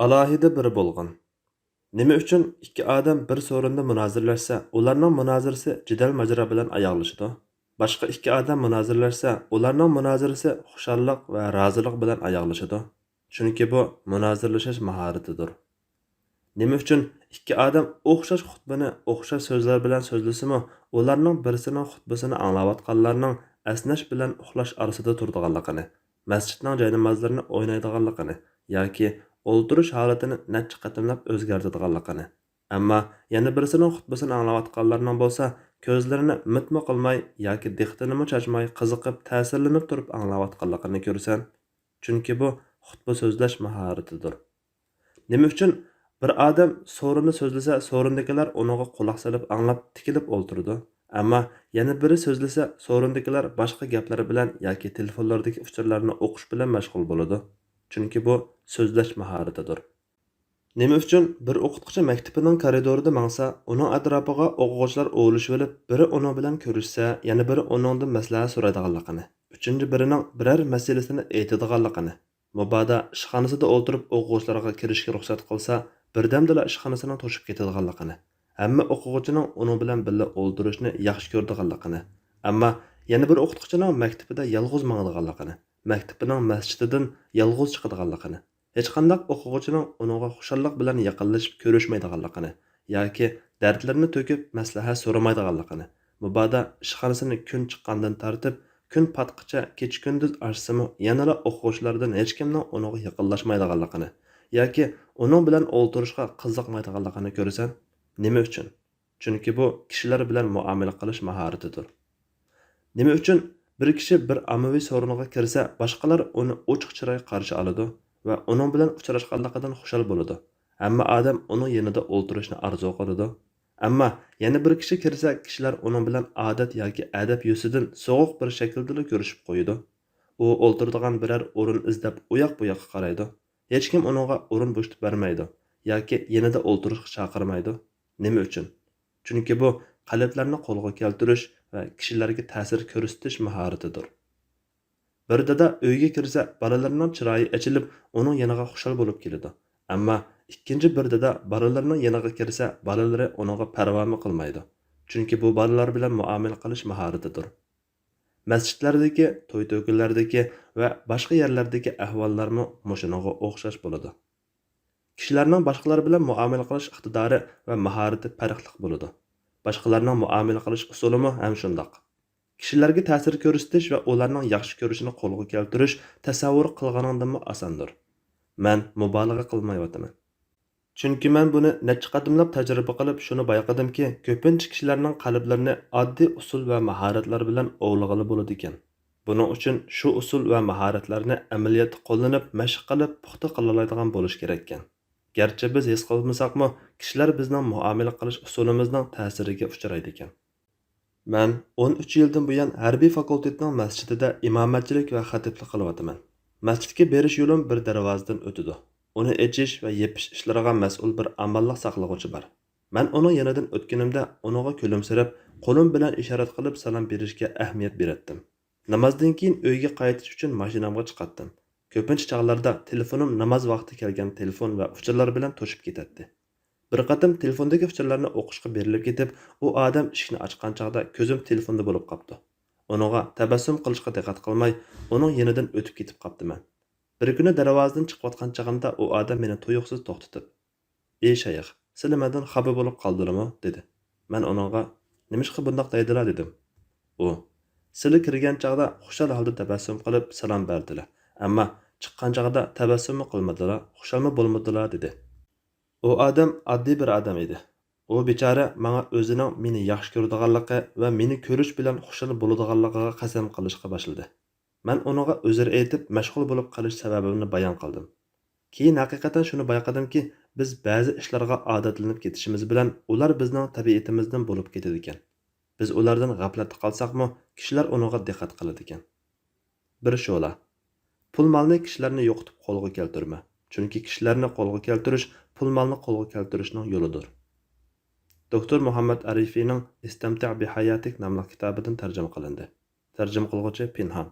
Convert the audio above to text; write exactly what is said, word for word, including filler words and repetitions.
ئالاھىدە بىرى بولغىن. نېمە ئۈچۈن ئىككى ئادەم بىر سورۇندا مۇنازىرىلەشسە، ئۇلارنىڭ مۇنازىرىسى جېدەل-ماجىرا بىلەن ئاياغلىشىدۇ؟ باشقا ئىككى ئادەم مۇنازىرىلەشسە، ئۇلارنىڭ مۇنازىرىسى خۇشاللىق ۋە رازىلىق بىلەن ئاياغلىشىدۇ. چۈنكى بۇ مۇنازىرىلىشىش ماھارىتىدۇر. نېمە ئۈچۈن ئىككى ئادەم ئوخشاش خۇتبىنى ئوخشاش سۆزلەر بىلەن سۆزلىسىمۇ، ئۇلارنىڭ بىرسىنىڭ خۇتبىسىنى ئاڭلاۋاتقانلارنىڭ ئەسنەش بىلەن ئۇخلاش ئارىسىدا تۇرىدىغانلىقىنى، مەسچىتنىڭ جاينامازلىرىنى ئوينايدىغانلىقىنى ياكى ئولتۇرۇش ھالىتىنى نەچچە قېتىملاپ ئۆزگەرتىدىغانلىقىنى، ئەمما يەنە بىرسىنىڭ خۇتبىسىنى ئاڭلاۋاتقانلارنىڭ بولسا كۆزلىرىنى مىتمۇ قىلماي ياكى دىققىتىنىمۇ چاچماي قىزىقىپ، تەسىرلىنىپ تۇرۇپ ئاڭلاۋاتقانلىقىنى كۆرىسەن. چۈنكى بۇ خۇتبە سۆزلەش ماھارىتىدۇر. نېمە ئۈچۈن بىر ئادەم سورۇندا سۆزلىسە، سورۇندىكىلەر ئۇنىڭغا قۇلاق سېلىپ ئاڭلاپ، تىكىلىپ ئولتۇرىدۇ، ئەمما يەنە بىرى سۆزلىسە، سورۇندىكىلەر باشقا گەپلەر بىلەن ياكى تېلېفونلاردىكى ئۇچۇرلارنى ئوقۇش بىلەن مەشغۇل بولىدۇ؟ چۈنكى بۇ سۆزلەش ماھارىتىدۇر. نېمە ئۈچۈن بىر ئوقۇتقۇچى مەكتىپىنىڭ كارىدورىدا ماڭسا، ئۇنىڭ ئەتراپىغا ئوقۇغۇچىلار ئوۋلىشىۋېلىپ، بىرى ئۇنىڭ بىلەن كۆرۈشسە، يەنە بىرى ئۇنىڭدىن مەسلىھەت سورايدىغانلىقىنى، ئۈچىنچى بىرىنىڭ بىرەر مەسىلىسىنى ئېيتىدىغانلىقىنى، مۇبادا ئىشخانىسىدا ئولتۇرۇپ ئوقۇغۇچىلارغا كىرىشكە رۇخسەت قىلسا، بىردەمدىلا ئىشخانىسىنىڭ توشۇپ كېتىدىغانلىقىنى، ھەممە ئوقۇغۇچىنىڭ ئۇنىڭ بىلەن بىللە ئولتۇرۇشنى ياخشى كۆرىدىغانلىقىنى، ئەمما يەنە بىر ئوقۇتقۇچىنىڭ مەكتىپىدە يالغۇز ماڭىدىغانلىقىنى، مەكتىپىنىڭ مەسچىتىدىن يالغۇز چىقىدىغانلىقىنى، ھېچقانداق ئوقۇغۇچىنىڭ ئۇنىڭغا خۇشاللىق بىلەن يېقىنلىشىپ كۆرۈشمەيدىغانلىقىنى ياكى دەردلىرىنى تۆكۈپ مەسلىھەت سورىمايدىغانلىقىنى، مۇبادا ئىشخانىسىنى كۈن چىققاندىن تارتىپ كۈن پاتقىچە كېچە-كۈندۈز ئاچسىمۇ يەنىلا ئوقۇغۇچىلاردىن ھېچكىمنىڭ ئۇنىڭغا يېقىنلاشمايدىغانلىقىنى ياكى ئۇنىڭ بىلەن ئولتۇرۇشقا قىزىقمايدىغانلىقىنى كۆرىسەن. نېمە ئۈچۈن؟ چۈنكى بۇ كىشىلەر بىلەن مۇئامىلە قىلىش ماھارىتىدۇر. نېمە ئۈچۈن بىر كىشى بىر ئاممىۋى سورۇنغا كىرسە، باشقىلار ئۇنى ئوچۇق چىراي قارشى ئالىدۇ ۋە ئۇنىڭ بىلەن ئۇچراشقانلىقىدىن خۇشال بولىدۇ؟ ھەممە ئادەم ئۇنىڭ يېنىدا ئولتۇرۇشنى ئارزۇ قىلىدۇ. ئەمما يەنە بىر كىشى كىرسە، كىشىلەر ئۇنىڭ بىلەن ئادەت ياكى ئەدەپ يۈزىسىدىن سوغۇق بىر شەكىلدىلا كۆرۈشۈپ قويىدۇ. ئۇ ئولتۇرىدىغان بىرەر ئورۇن ئىزدەپ ئۇياق-بۇياققا قارايدۇ. ھېچكىم ئۇنىڭغا ئورۇن بوشىتىپ بەرمەيدۇ ياكى يېنىدا ئولتۇرۇشقا چاقىرمايدۇ. نېمە ئۈچۈن؟ چۈنكى بۇ قەلبلەرنى قولغا كەلتۈرۈش ۋە كىشىلەرگە تەسىر كۆرسىتىش ماھارىتىدۇر. بىر دادا ئۆيگە كىرسە، بالىلىرىنىڭ چىرايى ئېچىلىپ، ئۇنىڭ يېنىغا خۇشال بولۇپ كېلىدۇ. ئەمما ئىككىنچى بىر دادا بالىلىرىنىڭ يېنىغا كىرسە، بالىلىرى ئۇنىڭغا پەرۋامۇ قىلمايدۇ. چۈنكى بۇ بالىلار بىلەن مۇئامىلە قىلىش ماھارىتىدۇر. مەسچىتلەردىكى، توي-تۆكۈنلەردىكى ۋە باشقا يەرلەردىكى ئەھۋاللارمۇ مۇشۇنىڭغا ئوخشاش بولىدۇ. كىشىلەرنىڭ باشقىلار بىلەن مۇئامىلە قىلىش ئىقتىدارى ۋە ماھارىتى پەرقلىق بولىدۇ. باشقىلارنىڭ مۇئامىلە قىلىش ئۇسۇلىمۇ ھەم شۇنداق. كىشىلەرگە تەسىر كۆرسىتىش ۋە ئۇلارنىڭ ياخشى كۆرۈشىنى قولغا كەلتۈرۈش تەسەۋۋۇر قىلغىنىڭدىنمۇ ئاساندۇر. مەن مۇبالىغە قىلمايۋاتىمەن. چۈنكى مەن بۇنى نەچچە قېتىملاپ تەجرىبە قىلىپ شۇنى بايقىدىمكى، كۆپىنچە كىشىلەرنىڭ قەلبلىرىنى ئاددىي ئۇسۇل ۋە ماھارەتلەر بىلەن ئوۋلىغىلى بولىدىكەن. بۇنىڭ ئۈچۈن شۇ ئۇسۇل ۋە ماھارەتلەرنى ئەمەلىيەتتە قوللىنىپ، مەشىق قىلىپ، پۇختا قىلالايدىغان بولۇش كېرەككەن. گەرچە بىز ھېس قىلمىساقمۇ، كىشىلەر بىزنىڭ مۇئامىلە قىلىش ئۇسۇلىمىزنىڭ تەسىرىگە ئۇچرايدىكەن. مەن ئون ئۈچ يىلدىن بۇيان ھەربىي فاكۇلتېتنىڭ مەسچىتىدە ئىمامەتچىلىك ۋە خەتىپلىك قىلىۋاتىمەن. مەسچىتكە بېرىش يولۇم بىر دەرۋازىدىن ئۆتىدۇ. ئۇنى ئېچىش ۋە يېپىش ئىشلىرىغا مەسئۇل بىر ئامانلىق ساقلىغۇچى بار. مەن ئۇنىڭ يېنىدىن ئۆتكىنىمدە، ئۇنىڭغا كۈلۈمسىرەپ، قولۇم بىلەن ئىشارەت قىلىپ سالام بېرىشكە ئەھمىيەت بېرەتتىم. نامازدىن كېيىن ئۆيگە قايتىش ئۈچۈن ماشىنامغا چىقاتتىم. كۆپىنچە چاغلاردا تېلېفونۇم ناماز ۋاقتى كەلگەن تېلېفون ۋە ئۇچۇرلار بىلەن توشۇپ كېتەتتى. بىر قېتىم تېلېفوندىكى ئۇچۇرلارنى ئوقۇشقا بېرىلىپ كېتىپ، ئۇ ئادەم ئىشىكنى ئاچقان چاغدا كۆزۈم تېلېفوندا بولۇپ قاپتۇ. ئۇنىڭغا تەبەسسۇم قىلىشقا دىققەت قىلماي، ئۇنىڭ يېنىدىن ئۆتۈپ كېتىپ قاپتىمەن. بىر كۈنى دەرۋازىدىن چىقىۋاتقان چېغىمدا ئۇ ئادەم مېنى تۇيۇقسىز توختىتىپ، «ئى شەيخ، سىلە مەندىن خاپا بولۇپ قالدىلىمۇ؟» دېدى. مەن ئۇنىڭغا، «نېمىشقا بۇنداق دەيدىلا؟» دېدىم. ئۇ، «سىلە كىرگەن چاغدا خۇشال ھالدا تەبەسسۇم قىلىپ سالام بەردىلە، ئەمما چىققان چاغدا تەبەسسۇممۇ قىلمىدىلا، خۇشالمۇ بولمىدىلا» دېدى. ئۇ ئادەم ئاددىي بىر ئادەم ئىدى. ئۇ بىچارە ماڭا ئۆزىنىڭ مېنى ياخشى كۆرىدىغانلىقى ۋە مېنى كۆرۈش بىلەن خۇشال بولىدىغانلىقىغا قەسەم قىلىشقا باشلىدى. مەن ئۇنىڭغا ئۆزرە ئېيتىپ، مەشغۇل بولۇپ قېلىش سەۋەبىمنى بايان قىلدىم. كېيىن ھەقىقەتەن شۇنى بايقىدىمكى، بىز بەزى ئىشلارغا ئادەتلىنىپ كېتىشىمىز بىلەن ئۇلار بىزنىڭ تەبىئىتىمىزدىن بولۇپ كېتىدىكەن. بىز ئۇلاردىن غەپلەتتە قالساقمۇ، كىشىلەر ئۇنىڭغا دىققەت قىلىدىكەن. بىر شولا. پۇل-مالنى كىشىلەرنى يوقىتىپ قولغا كەلتۈرمە. چۈنكى كىشىلەرنى قولغا كەلتۈرۈش پۇل-مالنى قولغا كەلتۈرۈشنىڭ يولىدۇر. دوكتور مۇھەممەد ئارىفىنىڭ ئىستەمتىئ بىھاياتىك ناملىق كىتابىدىن تەرجىمە قىلىندى. تەرجىمە قىلغۇچى پىنھان.